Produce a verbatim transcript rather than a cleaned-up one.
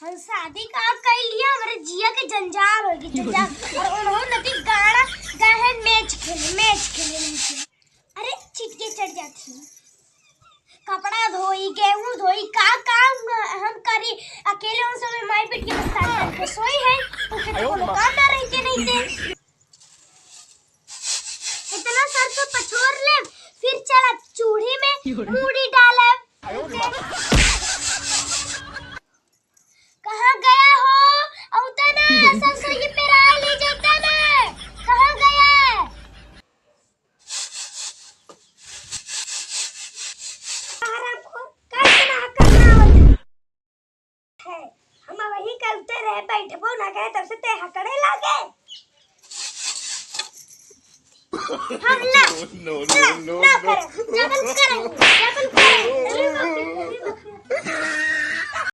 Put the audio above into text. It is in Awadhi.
हम शादी का कइ लिया, हमरे जिया के जंजाल होइ गए, जंजाल। और उन्होंने नती गाड़ा गए हैं मैच खेले, मैच खेले नहीं खेले। अरे, चिटिया चढ़ जाती है। कपड़ा धोई, गेहूं धोई, का काम हम करी? अकेले उन समय माई पीट के बस्ता टांग के सोई है, उनके तो कोनो काम ना रहते नहीं थे। इतना सरसों पछोर ले, फिर चला चूल्ही में मूड़ी डाले। कहाँ गया हो? औता ना, सरसों ये पेरा ले जाता ना। कहाँ गया? हरामखोर, का इतना हकड़ना आवत है? हम वही करते रहे, बैठबो ना करे, तब से ते हकड़े लागे। हम ना, no, no, ना, no, ना no। करे, जबन करे, जबन करे।